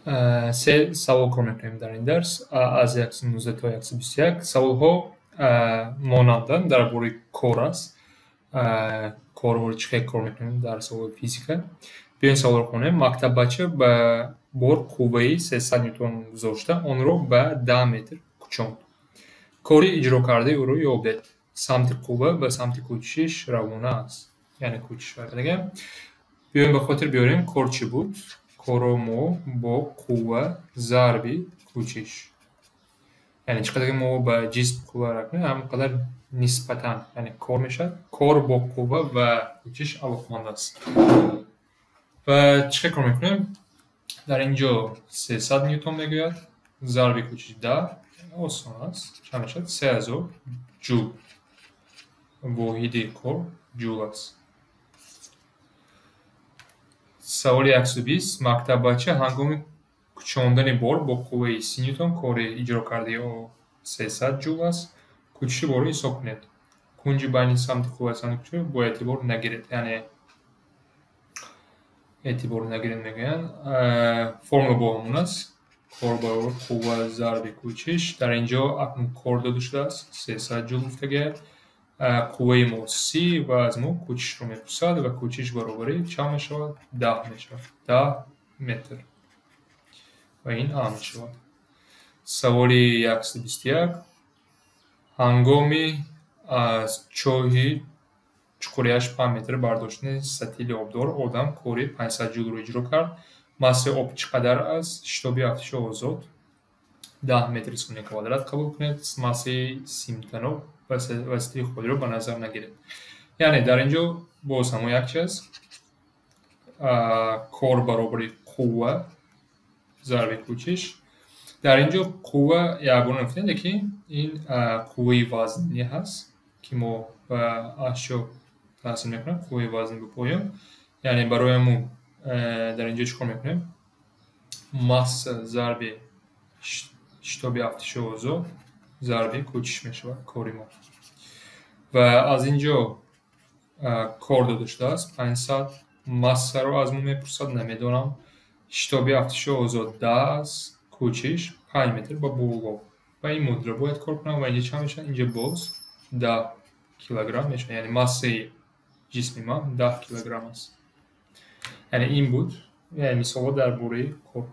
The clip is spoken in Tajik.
Се савол кор мекунем дар ин дарс аз 119 то 121. Саволҳо монанданд, дар бораи кор аст. Корҳоро чӣ хел кор мекунем дар саволи физика. Биёед саволро хонем. Мактаббача ба бор қувваи 300 ньютон гузошта, онро ба 10 метр кӯчонд. Кори иҷрокардаи ӯро ёбед. Самти қувва ба самти кӯчиш равона аст. Яъне кӯчиш дигар. Биёем ба хотир биёрем, кор чӣ буд? Корро мо бо қувва зарби кӯчиш. Яъне чӣ қадар мо ба ҷисм қувва ракунем, ҳамон қадар нисбатан, яъне кор мешавад. Кор бо қувва ва кӯчиш алоқаманд аст. Ва чӣ хел кор мекунем? Дар ин ҷо 300 ньютон мегӯяд, зарби кӯчиш 10, осон аст. Чанд мешавад? 3000 ҷул. Воҳиди кор ҷул аст. Саволи 120. Мактаббача ҳангоми кӯчондани бор бо қувваи 30 ньютон кори иҷрокардаи ӯ 300 ҷул аст. Кӯчиши борро ҳисоб кунед. Кунҷи байни самти қувва ва самти кӯчиш бо эътибор нагиред. Яъне эътибор нагиред мегӯянд. Формула бо ҳамон аст. Кор баробар қувва зарби кӯчиш. Дар ин ҷо акнун кор дода шудааст. 300 ҷул гуфтагият. Қувваи мо 30 ва аз мо кӯчишро мепурсад ва кӯчиш баробари чанд мешавад? 10 мешавад. 10 метр. Ва ин А мешавад. Саволи 121. Ҳангоми аз чоҳи чуқурияш 5 метр бардоштани сатили обдор одам кори 500 ҷулро иҷро кард. Массаи об чӣ қадар аст? Шитоби афтиши озод 10 метри сония квадрат қабул кунед. Массаи симтаноб ва сатили холиро ба назар нагиред. Яъне дар ин ҷо боз ҳамон як чи аст. Кор баробари қувва зарби кӯчиш. Дар ин ҷо қувва якбора нагуфтем, лекин ин қувваи вазнӣ ҳаст, ки мо ба ашё таъсир мекунем, қувваи вазнӣ ба поён. Яъне барои ҳамун дар ин ҷо чӣ кор мекунем? Масса зарби шитоби афтиши озод зарби кӯчиш мешавад кори мо. Ва аз ин ҷо кор дода шудааст 500, массаро аз мо мепурсад, намедонам. Шитоби афтиши озод 10 аст, кӯчиш 5 метр ба боло. Ва ин модулро бояд кор кунам ва инҷа чанд мешавад? Инҷа боз 10 килограмм мешавад. Яъне массаи ҷисми ман 10 килограмм аст. Яъне ин буд, яъне мисолҳо дар бораи кор.